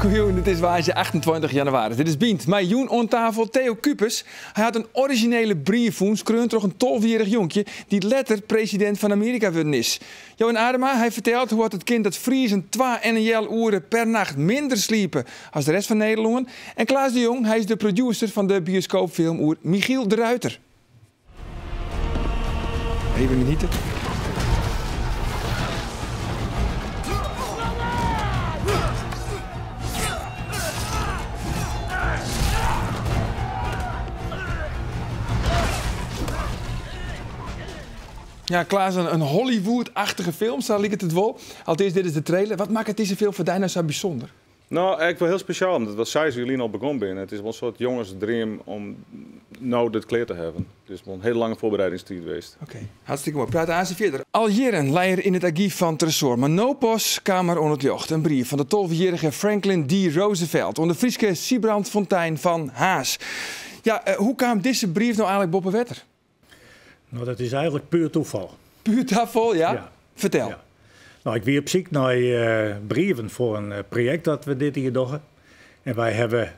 Goejûn, it is woansdei 28 jannewaris. Dit is Bynt. Mei jûn oan tafel Theo Kupers. Hy hat in orizjinele brief fûn, skreaun troch in tolvejierrich jonkje, dy't letter presidint fan Amearika wurden is. Johan Adema, hy fertelt hoe't it kin dat Friezen twa en in heal oere per nacht minder sliepe as de rest fan Nederlân. En Klaas de Jong, hy is de producer fan de bioskoopfilm oer Michiel de Ruyter. Even genieten. Ja, Klaas, in Hollywood-achtige film, sa liket it wol. Alteast, dit is de trailer. Wat makket dizze film foar dy no sa bysûnder? No, eigentlik wol hiel spesjaal, omdat we 6 jier lyn al begûn binne. It is wol in soart jongesdream om no dit klear te hawwen. It is wol in hiele lange foarbereidingstiid west. Oké, hartstikke moai. Praat aanst fierder. Al jierren lei er yn it argyf fan Tresoar, mar no pas kaam er oan it ljocht. In brief fan de tolvejierrige Franklin D. Roosevelt oan de Fryske Sybrand Fontein fan Harns. Ja, hoe kaam dizze brief no eigenlik boppe wetter? No, dat is eigenlik puer tafal. Puer tafal, ja? Ja. Fertel. Ja. No, ik wie op syk nei brieven foar in projekt dat we dit jier dogge. En wy hawwe,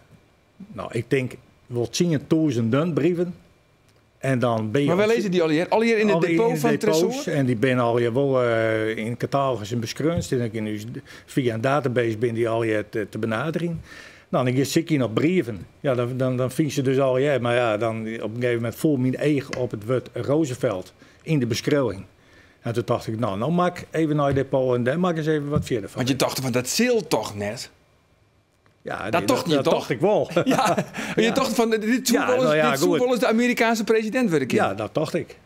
no, ik tink wol tsientûzenen brieven. En dan bin je Mar wêr lizze dy allegear? Allegear yn it depot fan Tresoar? En dy binne allegear wol yn katalogussen beskreaun. Stean ek yn ús, fia in database binne dy allegear te benaderjen. No, dan giest sykjen op brieven. Ja, dan, dan fynst se dus allegear. Mar ja, dan op in gegeven momint foel myn each op it wurd Roosevelt yn de beskriuwing. En toen tocht ik, no, no moat ik even nei it depot en dêr moat ik ris even wat fierder fan. Want je tochten fan, dat sil toch net? Ja, dat tocht je dat toch? tocht ik wol. Ja, je tocht fan, dit soe Ja, nou ja, dit soe goed. wolris de Amerikaanske presidint wurde kinne. Ja, dat tocht ik.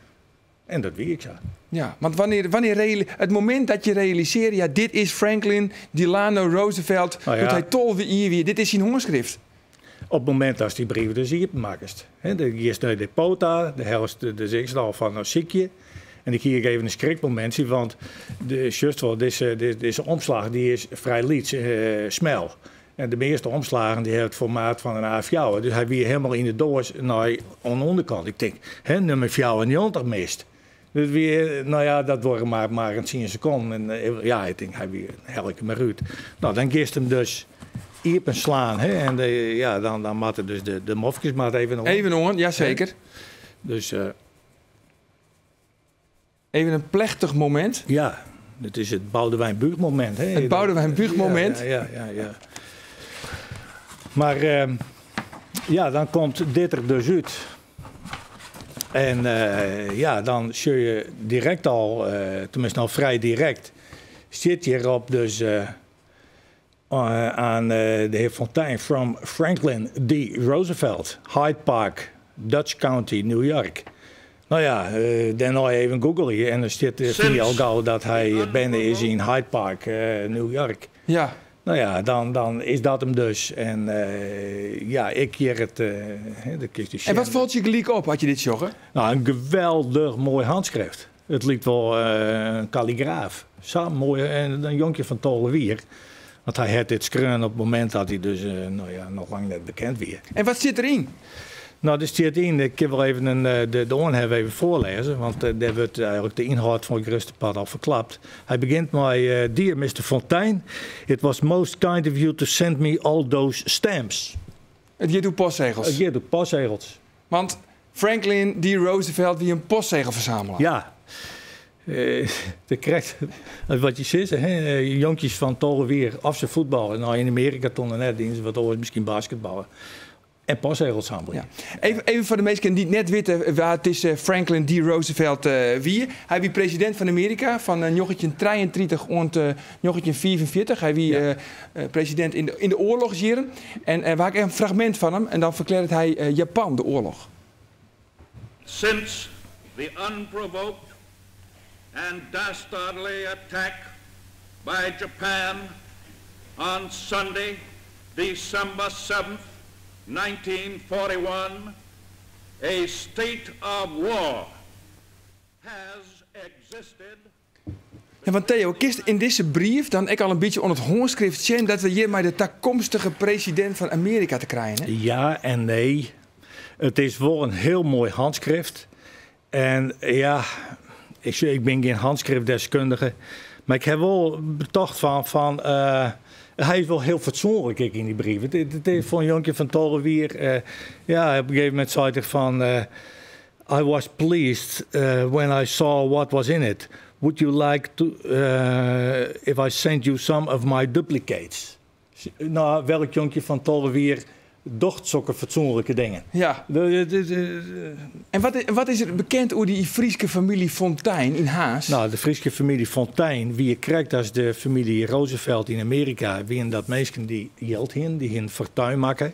En dat wie ek sa. Ja, want wannear it momint dat je realisearje, ja, dit is Franklin Delano Roosevelt, Nou ja. doe't hy 12 jier wie, dit is syn hânskrift. Op it momint datst dy brief dus iepen makkest, hè, dan giest nei it depot ta, de hellest de dus al fan no sykje. En ik hie ek even in skrikmomintsje, want de, sjochst wol, dizze omslach dy is frij lyts, smel. En de measte omslagen dy hawwe it formaat fan in A4. Dus hy wie hielendal yn de doas nei oan de ûnderkant. Ik tink, hè, nûmer 94 mist. Dus wie, no ja, dat duorre mar in tsien sekonden. En ja, ik tink, hy wie, hel ik him mar út. No, dan giest him dus iepen slaan, hè, en de, ja, dan moatte dus de mofkes moatte even oan. Even oan, ja seker. Dus, Even in plechtich momint. Ja, it is it Boudewijn Büch momint. Hè? It Boudewijn Büch momint. Ja. Mar ja, dan komt dit der dus út. En ja, dan sjoch je direkt al, tenminste al frij direkt, stiet hjirop dus aan de hear Fontein from Franklin D. Roosevelt, Hyde Park, Dutch County, New York. No ja, dêrnei even googleje en dan stiet fyn je al gau dat hy berne is yn Hyde Park, New York. Ja. No ja, dan is dat him dus. En ja, ik hear it, dat kinst dus En wat sjen. falt je gelyk op as je dit sjogge? No, in geweldich moai handskrift. It liket wol in kalligraaf. Sa moai, en in jonkje fan 12 jier. Want hy hat dit skreaun op it momint dat hy dus no ja, noch lang net bekend wie. En wat stiet deryn? No, der stiet yn, ik kin wol even in, de oanhef even foarlêze, want dêr wurdt eigenlik de ynhâld fan it grutste part al ferklapt. Hy begjint mei, Dear Mister Fontein, it was most kind of you to send me all those stamps. It giet oer postsegels. It giet oer postsegels. Want Franklin D. Roosevelt wie in postsegelfersamelaar. Ja. Krekt wat je sizze, hè, jonkjes fan 12 jier, of se fuotballe. No, yn Amearika toen noch net, dienen se wat oars, miskien basketballe. En postsegels sammelje. Ja. Even foar de minsken dy't net witte wa't dizze Franklin D. Roosevelt wie. Hy wie presidint fan Amearika fan 1933 oant 1945. Hy wie presidint yn de oarlochsjierren. En we ha ek in fragmint fan him en dan ferklearret hy Japan de oarloch. Since the unprovoked and dastardly attack by Japan on Sunday, December 7th, 1941, a state of war has existed. Ja, want Theo, kinst yn dizze brief dan ek al in bytsje oan it hânskrift sjen dat we hjir mei de takomstige presidint fan Amearika te krijen ha? Ja en nee. It is wol in hiel moai hanskrift. En ja, ik bin gjin handschriftdeskundige, mar ik ha wol betocht fan hy is wol hiel fatsoenlik ek yn dy brief. It is foar in jonkje fan 12 jier, ja, op in gegeven momint seit er fan I was pleased when I saw what was in it. Would you like to if I send you some of my duplicates? No, welk jonkje fan 12 jier docht sokke fatsoenlike dingen? Ja. En wat is der bekend oer dy Fryske famylje Fontein yn Harns? No, de Fryske famylje Fontein wie krekt as de famylje Roosevelt yn Amearika, wiene dat minsken dy't jild hiene, dy hiene fortuin makke.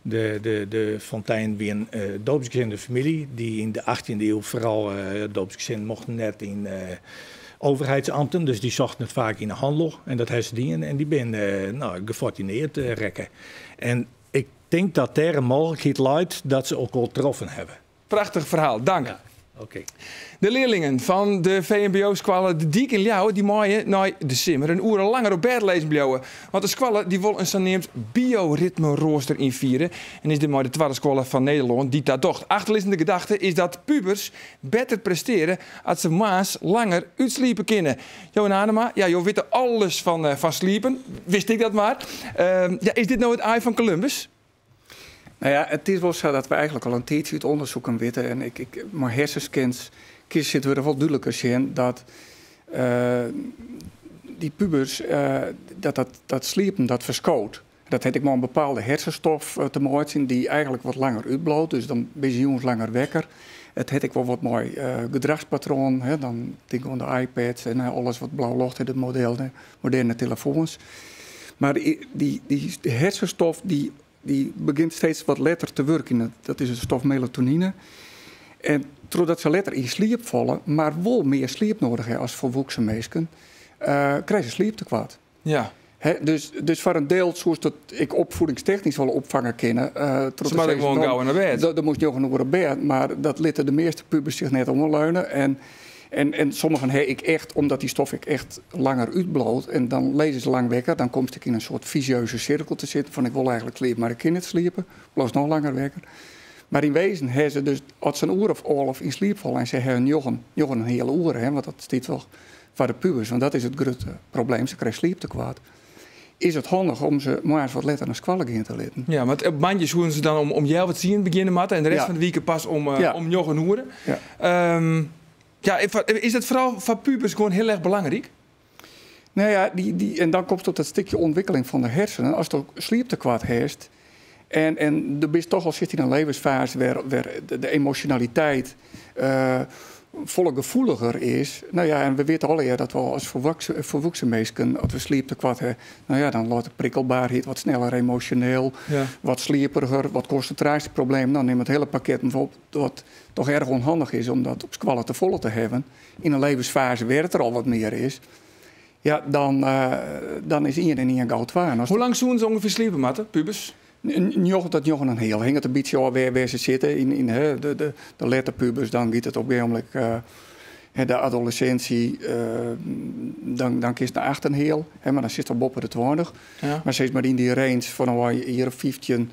De Fontein wie in doopsgezinde famylje dy't yn de 18e iuw foaral doopsgezinden mochten net yn overheidsambten, dus dy sochten it faak yn de hannel en dat ha se dien en dy binne no, gefortuneerd rekke. En ik tink dat dêr in mooglikheid leit dat se elkoar troffen hawwe. Prachtich ferhaal, dank. Ja, oké. De learlingen fan de VMBO-skoalle De Dyk yn Ljouwert dy meie nei de simmer in oere langer op bêd lizzen bliuwe. Want de skoalle dy wol in saneamd bioritme-roaster ynfiere en is dêrmei de twadde skoalle fan Nederlân dy't dat docht. Achterlizzende gedachte is dat pubers better presteare as se moarns langer útsliepe kinne. Johan Adema, ja, jo witte alles fan sliepen, wist ik dat mar. Ja, is dit no it aai fan Columbus? No ja, it is wol sa dat we eigentlik al in tiidsje út ûndersiken witte en ik, mei harsenscans kinst tsjintwurdich wol dúdliker sjen dat dy pubers, dat dat sliepen dat ferskoot. Dat hat ek mei in bepaalde hersenstof te meitsjen dy't eigentlik wat langer útbliuwt, dus dan binne se jûns langer wekker. It hat ek wol wat mei gedrachspatroanen, hè, dan tink oan de iPads en alles wat blau ljocht hat, de moderne telefoans. Mar dy hersenstof dy begjint steeds wat letter te wurkjen. Dat is de stof melatonine. En trochdat se letter yn sliep falle, mar wol mear sliep nedich ha as folwoeksen minsken, krije se slieptekoart. Dus foar in diel soest dat ek opfiedingstechnysk wol opfange kinne. Se moatte gewoan gau nei bêd. Dan moast njoggen oere op bêd, mar dat litte de measte pubers sich net oanleune. En sommigen ha ek echt, omdat dy stof ek echt langer útbliuwt, en dan lizze se lang wekker, dan komst ek yn in soart fisieuze sirkel te sitten fan ik wol eigentlik sliepe, mar ik kin net sliepe, bliuwst noch langer wekker. Mar yn wezen ha se dus, as se in oere of 11 yn sliep falle en se ha njoggen in heale oere, hè, want dat stiet wol foar de pubers, want dat is it grutte probleem, se krije slieptekoart. Is it handich om se moarns wat letter nei skoalle gean te litten. Ja, want op moandei soene se dan om 9:30 begjinne moatte en de rest fan de wike pas om 9 oere. Ja, is dat foaral foar pubers gewoan hiel erch belangryk? No ja, en dan komst op dat stikje ûntwikkeling fan de hersenen. Ast slieptekoart hast en do bist toch al sit yn in levensfaze wêr de emosjonaliteit folle gefoeliger is. No ja, en we witte allegear dat we as folwoeksen minsken, as we slieptekoart ha, no ja, dan leit de prikkelberheid wat sneller emosjoneel, wat slieperiger, wat konsintraasjeproblemen. Dan nim it hiele pakket op wat toch erch ûnhandich is om dat op skoalle te folle te hawwen. Yn in levensfaze wêr't it der al wat mear is, ja, dan is ien en ien gau twa. En as Hoe lang soene se ûngefear sliepe moatte, pubers? 9 tot njoggen en heal. Hinget in bytsje ôf wêr se sitte. Yn hè, de lette pubers, dan giet it op in gegeven momint, hè, de adolesinsje, dan kinst nei acht en heal, hè, mar dan sitst al boppe de 20. Mar sis mar yn dy range fan in jier of 15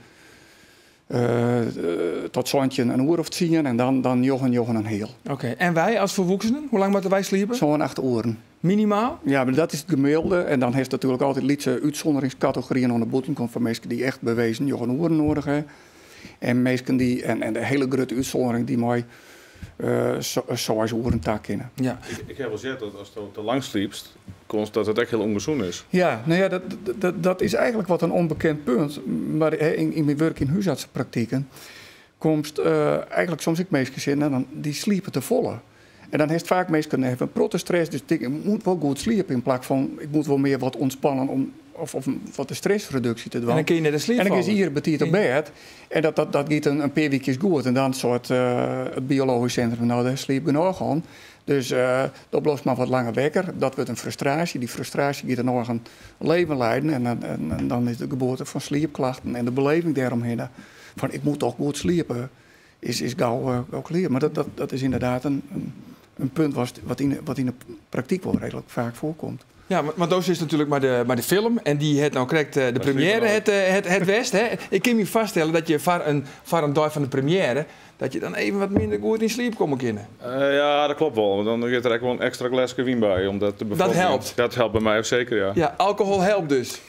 tot 17, in oere of 10 en dan njoggen, njoggen en heal. Oké, en wy as folwoeksenen, hoe lang moatte wy sliepe? Sân, acht oeren. Minimaal? Ja, mar dat is it gemiddelde. En dan hast natuerlik altyd lytse útsûnderingskategoryen oan de bûtenkant foar minsken dy't echt bewezen njoggen oeren nedich ha. En minsken dy, en de hiele grutte útsûndering dy't mei 6 oeren ta kinne. Ik ha wol heard dat ast te lang sliepst, komst dat it ek hiel ûngezond is. Ja, no ja, dat is eigentlik wat in ûnbekend punt. Mar hè, yn myn wurk yn húsartsepraktiken komst eigentlik soms ek minsken tsjin en dan, dy sliepe te folle. En dan hast faak minsken die hawwe in protte stress, dus tinke, ik moat wol goed sliepe yn plak fan ik moat wol mear wat ûntspannen om of wat de stressreduksje te dwaan. En dan kin je net in sliep En dan gean se falle. ier betiid op bêd. En dat giet in pear wykjes goed. En dan soart it biologysk sintrum, no, dêr sliep genôch oan. Dus do bliuwst mar wat langer wekker. Dat wurdt in frustraasje. Dy frustraasje giet in eigen leven leiden. En dan is de geboarte fan sliepklachten en de beleving dêromhinne fan ik moat toch goed sliepe, is gau klear. Mar dat is ynderdaad in punt wat yn de praktyk wol reedlik faak foarkomt. Ja, want do sitst natuerlik mei de film en dy hat no krekt de premiêre het west. Hè? Ik kin my foarstelle dat je foar in dei fan de premiêre, dat je dan even wat minder goed yn sliep komme kinne. Ja, dat klopt wol. Want dan giet der ek wol in ekstra gleske wyn by om dat te Dat befoarderjen. helpt? Dat helpt by my seker, ja. Ja, alkohol helpt dus?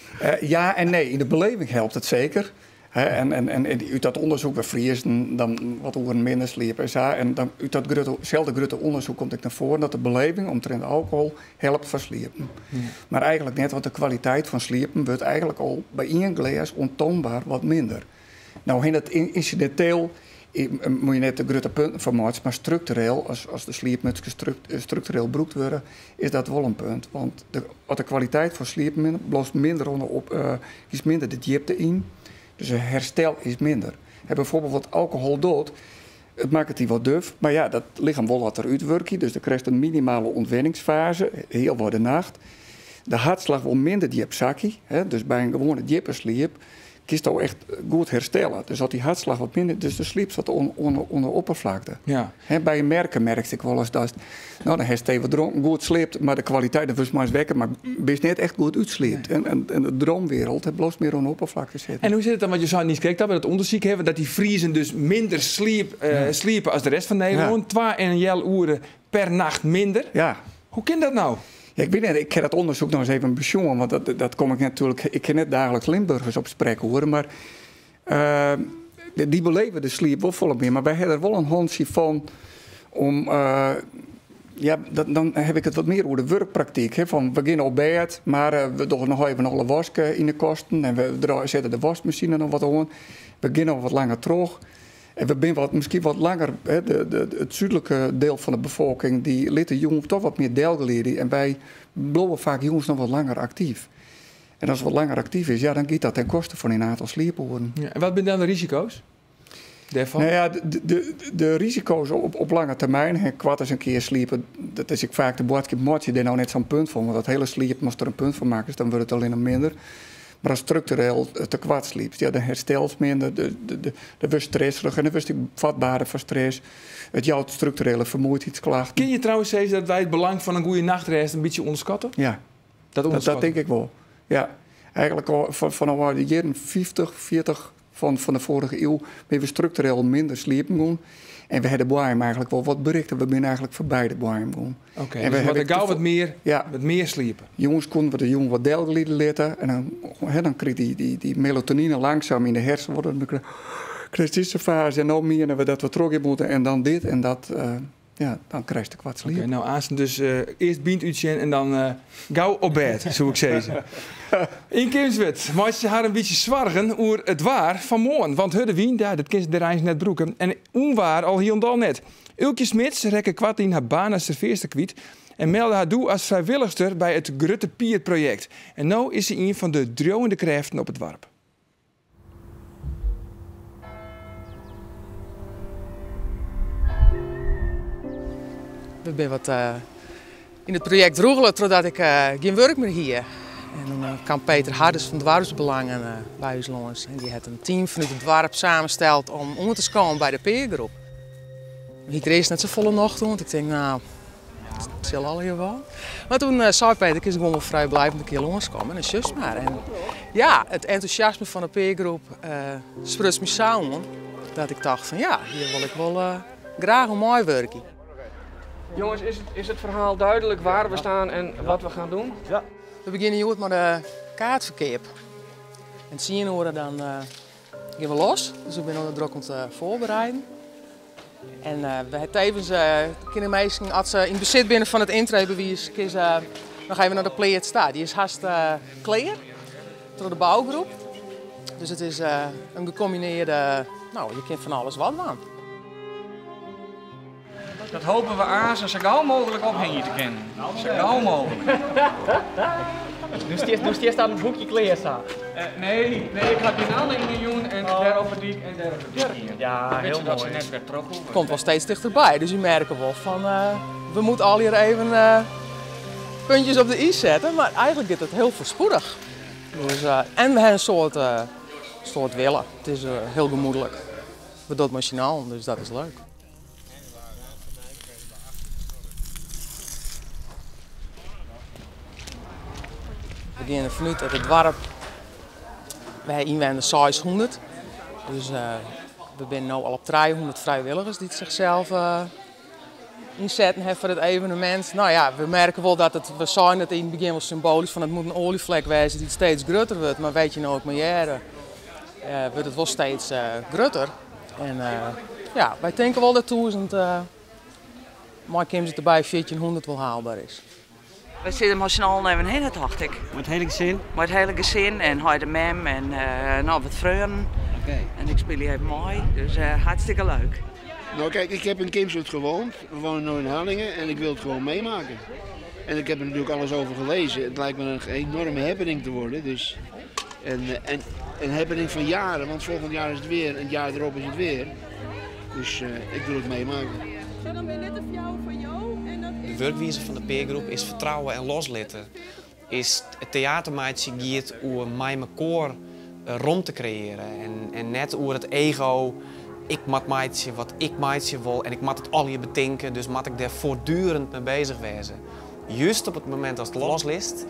Ja en nee. Yn de beleving helpt it seker. Hè, en út dat ûndersyk, we Friezen dan wat oeren minder sliepe en sa. En dan út dat grutte, selde grutte ûndersyk komt ek nei foaren dat de beleving omtrint alkohol helpt foar sliepen. Mar eigentlik net, want de kwaliteit fan sliepen wurdt eigentlik al by ien glês oantoanber wat minder. No, hin it ynsidinteel, moatte je net te grutte punten fan meitsje, mar struktureel, as de sliepmutskes struktureel brûkt wurde, is dat wol in punt. Want as de kwaliteit fan sliepen minder, bliuwst minder oan de op, is minder de djipte yn, dus it herstel is minder. Hè, byfoarbyld wat alkohol docht, it makket dy wat duf, mar ja, dat lichem wol wat derút wurkje, dus dan krijst in minimale ûntwenningsfaze, healwei de nacht. De hartslach wol minder djip sakje, hè, dus by in gewoane djippe sliep kinsto echt goed herstelle. Dus as dy hartslach wat minder, dus de sliep sit oan de oppervlakte. Hè, by in merke merkst ik wolris dat, no, dan hast even dronken, goed sliept, mar de kwaliteit, dan wurdst moarns wekker, mar bist net echt goed útsliept. En de droomwereld, het bliuwt mear oan de oppervlakte sitten. En hoe sit it dan, want je seinen niiskrekt al by dat ûndersyk hawwe, dat dy Friezen dus minder sliepe as de rest fan Nederlân, twa en in heal oere per nacht minder. Hoe kin dat no? Ja, ik wit net, ik ha dat ûndersyk noch ris even besjoen, want dat kom ik natuerlik, ik kin net daagliks Limburgers op sprek horen, mar dy beleve de sliep wol folle mear. Mar wy hawwe der wol in hantsje fan om, ja, dat, dan ha ik it wat mear oer de wurkpraktyk. Hè, fan we gean op bêd, mar we dogge noch even alle wask yn de kasten en we sette de waskmasine noch wat oan. We gean noch wat langer troch. En we binne miskien wat langer, hè, it súdlike diel fan de befolking, dy lit de jûn toch wat mear delglide. En wy bliuwe faak jûns noch wat langer aktyf. En as it wat langer aktyf is, ja, dan giet dat ten koste fan in oantal sliepoeren. Ja, en wat binne dan de risiko's dêrfan? Nou ja, de risiko's op lange termyn, hè, koart as in kear sliepe, dat is ek faak de boadskip, meitsje dêr no net sa'n punt fan, want dat hiele sliepen, ast der in punt fan makkest, dan wurdt it allinnich minder. Mar ast struktureel tekoart sliepst, ja, dan herstelst minder, dan wurdst stresserich en dan wurdst ek fatberder foar stress. It jout strukturele fermuoidheidsklachten. Kinne je trouwens sizze dat wy it belang fan in goede nachtrêst in bytsje ûnderskatte? Ja. Dat Dat ûnderskatte? tink ik wol. Ja. Eigentlik al fanôf de jierren 50, 40 fan de foarige iuw binne we struktureel minder sliepen gien. En we hawwe de boaiem eigentlik wol wat berikt en we binne eigentlik foarby de boaiem gien. Oké, En dus we we hawwe moatte gau Ja. wat mear sliepe. Jûns koene we de jûn wat delglide litte en dan, hè, dan kriget dy melatonine langsaam yn de hersenen worden. Dan krijst dizze fase en no miene we dat we trochgean moatte en dan dit en dat, ja, dan krijst te koart sliep. Oké, nou aansten dus earst Bynt útsjen en dan gau op bêd, soe ik sizze. Yn Kimswert meitsje se har in bytsje soargen oer it waar fan moarn. Want hurde wyn, ja, dat kin se der eins net brûke. En ûnwaar al hielendal net. Ulkje Smits rekke koartlyn har baan as servearster kwyt en melde har doe as frijwillichster by it Grutte Pier-projekt. En no is se ien fan de driuwende krêften op it doarp. We binne wat yn it projekt rûgele trochdat ik gjin wurk mear hie. En dan kaam Peter Harders fan Doarpsbelangen by ús lâns. En dy hat in team fanút it doarp samensteld om oan te skowen by de peergroep. Hie ik der earst net safolle nocht oan, want ik tink, nou, it sil allegear wol. Mar toen sei Peter, kinst gewoan wol frijblijvend in kear lânskomme en dan sjochst mar. En ja, it entûsjasme fan de peergroep spruts my sa oan dat ik tocht fan ja, hjir wol ik wol graach oan meiwurkje. Jongens, is het verhaal duidelijk waar we staan en wat we gaan doen? Ja. We begjinne hjoed mei de kaartferkeap. En tsien oere dan gean we los, dus we binne al drok oan it foarbereiden. En we hawwe tevens, kinne minsken, as se yn besit binne fan it yntreebewiis, kinne se noch even nei de pleats ta. Dy is hast klear troch de bougroep. Dus it is in gecombineerde, nou, je kinne fan alles wat dwaan. Dat hopen we aanst sa gau mooglik ophingje te kinnen. Sa gau mooglik. Do stiest oan it hoekje klear sa. Nee, nee, ik ha dy namme yn de jûn en dêr op 'e dyk en dêr op 'e dyk gien. Ja, Weet heel je dat ze mooi. net wer terug hoeven. Het komt wel steeds dichterbij, dus je merkt wel van, we moeten al hier even puntjes op de i zetten, maar eigenlijk gaat het heel voorspoedig. Dus, en we hebben een soort willen. Het is heel gemoedelijk. We doen het machinaal, dus dat is leuk. We geane derfan út dat it doarp, we ha ynwenners 600, dus we binne no al op 300 frijwilligers dy't zichzelf ynsetten ha foar it evenemint. No ja, we merke wol dat it, we seinen it yn it begjin wol symboalysk fan it moat in oaljeflek wêze dy't steeds grutter wurdt, mar wêr't je no ek mei hearre, wurdt it wol steeds grutter. En ja, wy tinke wol dat 1000 mei Kimswert derby 1400 wol haalbaar is. Wy sitte mei syn allen even hinne, tocht ik. Mei it hiele gesin? Mei it hiele gesin en heit en mem en noch wat freonen. En ik spylje even mei, dus hartstikke leuk. Nou kijk, ik heb in Kimswert gewoond. We wonen nu in Harlingen en ik wil het gewoon meemaken. En ik heb er natuurlijk alles over gelezen. Het lijkt me een enorme happening te worden. Dus en een happening van jaren, want volgend jaar is het weer en het jaar erop is het weer. Dus ik wil het meemaken. De wurkwize fan de peergroep is fertrouwen en loslitte. Is it teater meitsjen giet oer mei mekoar romte kreëarje en net oer it ego. Ik moat meitsje wat ik meitsje wol en ik moat it allegear betinke, dus moat ik dêr foartdurend mei beuzich wêze. Just op it momint datst loslitst,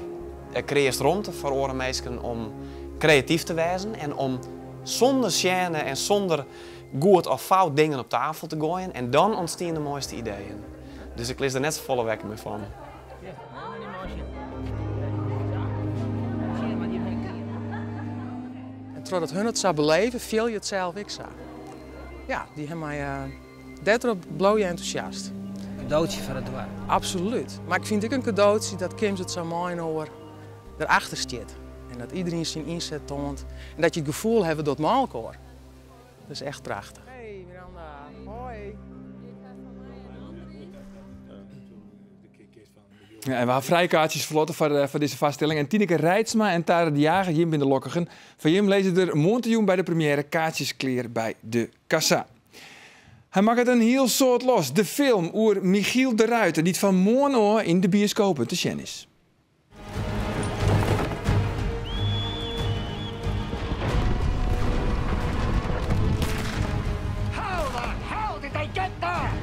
kreëarst romte foar oare minsken om kreatyf te wêzen en om sûnder sjêne en sûnder goed of fout dingen op tafel te goaien en dan ûntstean de moaiste ideeën. Dus ik lis der net safolle wekker mear fan. En trochdat hun it sa beleve, fiel je it sels ek sa. Ja, dy ha my dêrtroch bliuw je entûsjast. Kadootsje foar it doarp. Absolút. Mar ik fyn it ek in kadootsje dat Kimswert sa mei-inoar derachter stiet. En dat iedereen syn ynset toant. En dat je it gefoel hawwe dat mei elkoar. Dat is echt prachtich. Hey Miranda, hoi. Ja, en we ha frijkaartsjes ferlotte foar dizze foarstelling. En Tineke Reitsma en Tara de Jager, jim binne de lokkigen. Foar jim lizze der moarntejûn by de premiêre kaartsjes klear by de kassa. Hy makket in hiel soad los, de film oer Michiel de Ruyter, dy't fan moarn ôf yn de bioskopen te sjen is. How the hell did they get there?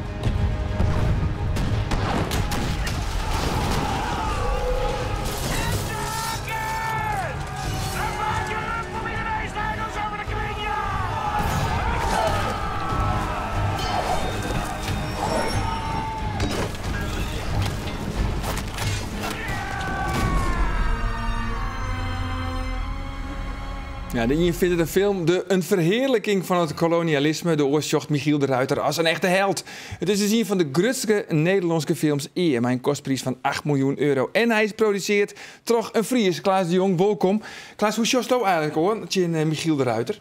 Ja, de ien fynt it in film de in ferhearliking fan it kolonialisme, de oar sjocht Michiel de Ruyter as in echte held. It is dus ien fan de grutste Nederlânske films ea, mei in kostpriis fan 8 miljoen euro. En hy is produsearre troch in Fries, Klaas de Jong. Wolkom. Klaas, hoe sjochsto eigenlik oan tsjin eh, Michiel de Ruyter?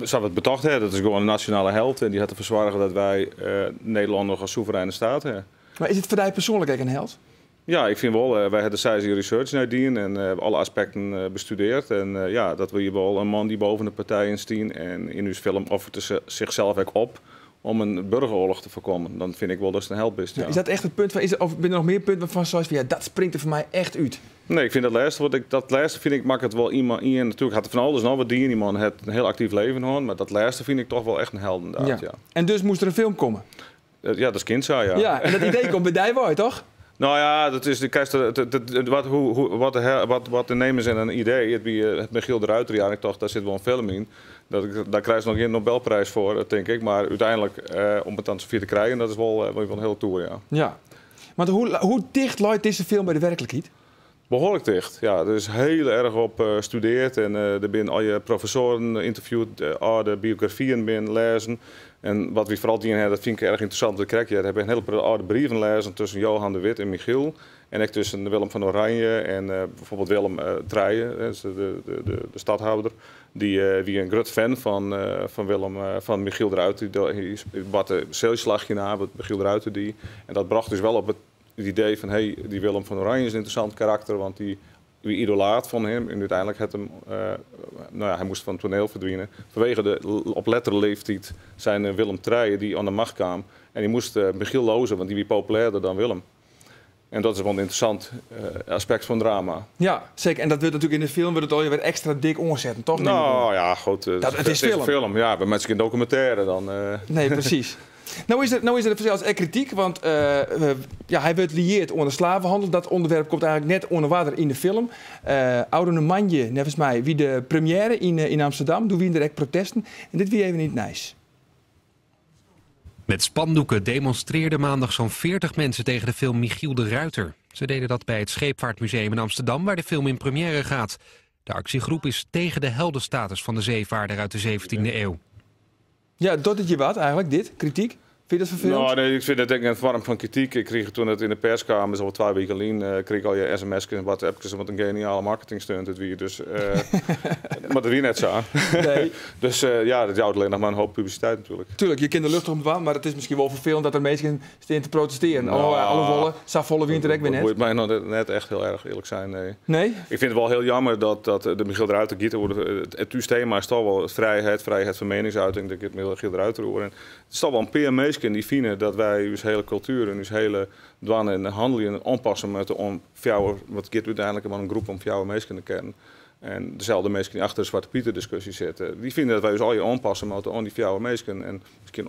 Sa't we it betocht ha, dat is gewoan in nasjonale held en dy hat derfoar soarge dat wy eh, Nederlân noch as soevereine staat ha. Mar is it foar dy persoanlik ek in held? Ja, ik fyn wol. Wy ha der seis jier research nei dien en alle aspekten bestudearre. En ja, dat wie wol in man dy't boven de partijen stie. En yn ús film offert er sichsels ek op om in burgeroarloch te foarkommen. Dan fyn ik wol datst in held bist. Ja. Is dat echt it punt fan, is, of binne der noch mear punten wêrfan'tst seist fan ja, dat springt der foar my echt út? Nee, ik fyn dat lêste wat ik, dat lêste fyn ik makket wol iemand ien. Natuerlik hat er fan alles noch wat dien. Dy man hat in hiel aktyf leven hân, mar dat lêste fyn ik toch wol echt in held ynderdaad. Ja. En dus moast der in film komme? Ja, dat kin sa, ja. Ja, en dat idee komt by dy wei, toch? Nou ja, dat is, krijst wat, hoe, hoe, wat, de, wat, wat de nemen zijn een idee. It wie it Michiel de Ruyter, ja, ik tocht, dêr sit wol in film yn. Dat, dêr krijst noch gjin Nobelpriis foar, tink ik. Mar úteinlik, om it dan safier te krijen, dat is wol, wol in hiele toer, ja. Ja. Want hoe ticht leit dizze film by de werklikheid? Behoarlik ticht, ja. Der is hiel erch op studearre en der binne allegear professoaren ynterviewd, âlde biografyen binne lêzen. En wat wy foaral dien ha, dat fyn ik erch ynteressant, wat ik krekt heard ha, binne in hiele protte âlde brieven lêzen tusken Johan de Witt en Michiel. En ek tusken Willem fan Oranje en byfoarbyld Willem Trije, de stadhouder. Dy wie in grut fan fan Willem, fan Michiel de Ruyter. Dy waard de seeslachje nei wat Michiel de Ruyter die. En dat brocht ús wol op it idee fan hey, dy Willem fan Oranje is in ynteressant karakter, want dy wie idolaat fan him en úteinlik hat him, no ja, hy moast fan it toaniel ferdwine fanwege de op lettere leeftiid zijn Willem Trije dy't oan de macht kaam en dy moast Michiel loaze, want dy wie populêrder dan Willem. En dat is wol in ynteressant aspekt fan drama. Ja, seker. En dat wurdt natuerlik yn de film wurdt it allegear wer ekstra dik oansetten, toch? Nou ja, goed. Dat, it is film. Film. Ja, we meitsje gjin dokumintêre dan. Nee, presys. No is der, no is der fansels ek krityk, want ja, hy wurdt lieerd oan de slavenhandel. Dat ûnderwerp komt eigenlik net oan 'e oarder yn de film. Ôfrûne moandei, neffens my, wie de premiêre yn, yn Amsterdam. Doe wiene der ek protesten. En dit wie even yn it nijs. Met spandoeken demonstreerden maandag zo'n 40 mensen tegen de film Michiel de Ruyter. Ze deden dat bij het Scheepvaartmuseum in Amsterdam, waar de film in première gaat. De actiegroep is tegen de heldenstatus van de zeevaarder uit de 17e eeuw. Ja, docht it je wat eigenlik, dit? Krityk? Fynst dat ferfelend? No, nee, ik fyn it ek in foarm fan krityk. Ik krige doe't it yn de pers kaam, is al 2 wiken lyn, krige ik allegear sms'kes en WhatsAppkes wat in geniale marketingstunt it wie. Dus, mar dat wie net sa. Nee. Dus ja, dat jout allinnich noch mar in hoop publisiteit natuerlik. Tuurlijk, je kinne der luchtich om dwaan, mar it is miskien wol ferfelend dat der minsken stean te protestearjen. No, Alhoewol, safolle wiene der ek wer dat net. boeit my noch net echt hiel erch, earlik sein, nee. Nee? Ik fyn it wol hiel jammer dat, dat de Michiel de Ruyter giet oer de, it, it thema is toch wol frijheid, frijheid fan meningsuiting, dêr giet Michiel de Ruyter oer. En it is toch wol in pear minsken dy't fine dat wy ús hiele kultuer en ús hiele dwaan en hanneljen oanpasse moatte oan fjouwer, want it giet úteinlik om in groep om fjouwer minsken te kennen. En deselde minsken dy't achter de Swarte Piter diskusje sitte, dy fine dat wy ús allegear oanpasse moatte oan dy fjouwer minsken. En miskien,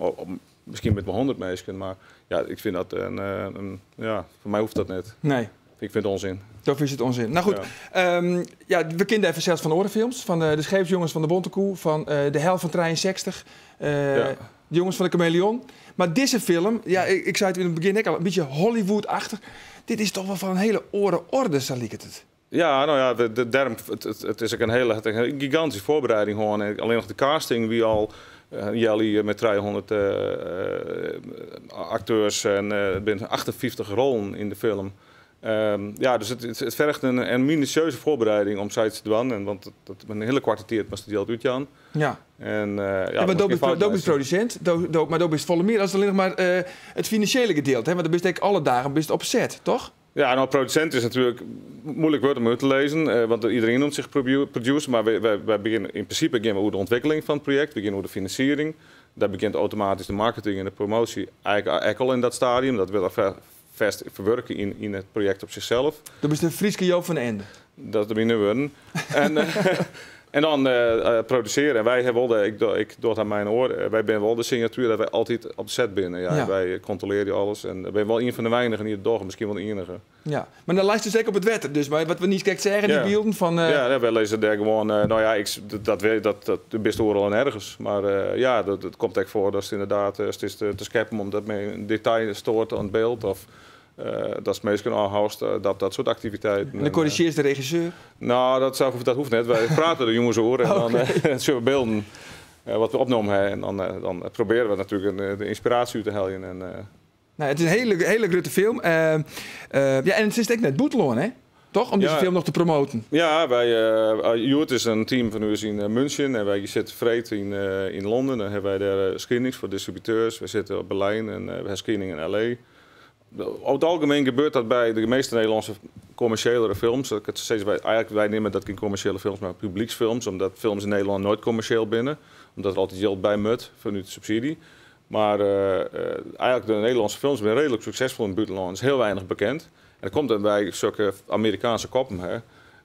miskien met wol 100 minsken, mar ja, ik fyn dat in, in, ja, foar my hoecht dat net. Nee. Ik fyn it ûnsin. Do fynst it ûnsin. No goed, Ja. Ja, we kenne dêr fansels fan oare films. Fan De Scheepsjongens fan de Bontekoe, fan De Hel fan 63, De Jongens fan de Kameleon. Mar dizze film, ja, ik sei it yn it begjin ek al, in bytsje Hollywood-achtich. Dit is toch wol fan in hiele oare orde, sa liket it. Ja, no ja, de, dêrom, it is ek in hiele, it in gigantyske foarbereiding hân. En allinnich de casting wie al in healjier mei 300 akteurs en der binne 58 rollen yn de film. Ja, dus it ferget in minutieuze foarbereiding om sayts te dwaan. En want dat in hiele koarte tiid moatst it jild útjaan. Ja. En, ja, Ja, mar do bist, do bist produsint, do, mar do bist folle mear as allinnich mar it finansjele gedeelte. Hè? Want do bist ek alle dagen bist op set, toch? Ja, no, produsint is natuerlik muoilik wurd om út te lizzen, want iderien noemt sich producer, mar wy begjinne yn prinsipe gean we oer de ûntwikkeling fan it projekt, we gean oer de finansiering. Dêr begjint automatysk de marketing en de promoasje eigentlik ek al yn dat stadium. Dat wurdt al fêst ferwurke yn it projekt op sichsels. Do bist de Fryske Joop van den Ende. Dat binne wurden. En dan produsearje. En wy hawwe wol de, ik doch dat mei in oar, wy binne wol de signatuer dat wy altyd op de set binne. Ja, Wy kontrolearje alles en binne wol ien fan de weinigen dy't it dogge, miskien wol de iennige. Ja, mar dan leist dus ek op it wetter, dus wat we niis krekt seagen, dy bylden fan. Ja, wy lizze dêr gewoan, no ja, ik, dat weet, dat, dat, do bist oeral en ergens. Mar ja, dat komt ek foar datst ynderdaad stiest te skeppen omdat my in detail stoart oan it byld of datst minsken ôfhâldst, dat soart aktiviteiten. En dan korrizjearst de regisseur? No, dat, dat hoecht net. Wy prate der jûns oer en dan sjogge we bylden wat we opnommen hawwe en dan probearje we natuerlik de ynspiraasje út te heljen. En, No, it is in hiele, hiele grutte film. Ja, en it is ek nei it bûtenlân, hè? Toch? Om dizze film noch te promoaten. Ja, wy, hjoed is in team fan ús yn München en wy sitte freed yn Londen. Dan hawwe wy dêr screenings foar distributeurs. Wy sitte op Berlijn en we hawwe screening yn LA. Oer it algemien gebeurt dat by de measte Nederlânske kommersjelere films. Ik it sizze, wy, eigenlik wy neame dat gjin kommersjele films, mar publyksfilms, omdat films yn Nederlân noait kommersjeel binne, omdat der altyd jild by moat fanút subsydzje. Mar eigenlik de Nederlânske films binne reedlik suksesfol yn it bûtenlân. Is hiel weinich bekend. En dat komt omdat wy sokke Amerikaanske koppen hawwe.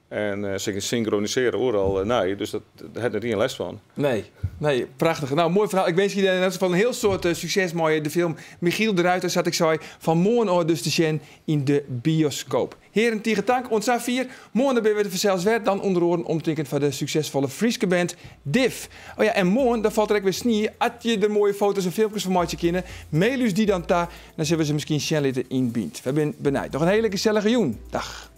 En se syngronisearje oeral nei, dus dat, dêr hat net ien lêst fan. Nee, nee, prachtich. No, moai ferhaal. Ik winskje dy yn elts gefal in hiel soad sukses mei de film Michiel de Ruyter, sa't ik sei, fan moarn ôf dus te sjen yn de bioskoop. Hearen, tige tank. Oant safier. Moarn dan binne we der fansels wer. Dan ûnder oaren omtinken foar de suksesfolle Fryske band Diff. Oh ja, en moarn dan falt der ek wer snie. At je der moaie foto's en filmkes fan meitsje kinne, mail ús dy dan ta. Dan sille we se miskien sjen litte yn Bynt. Wy binne benijd. Noch in hiele gesellige jûn. Dag.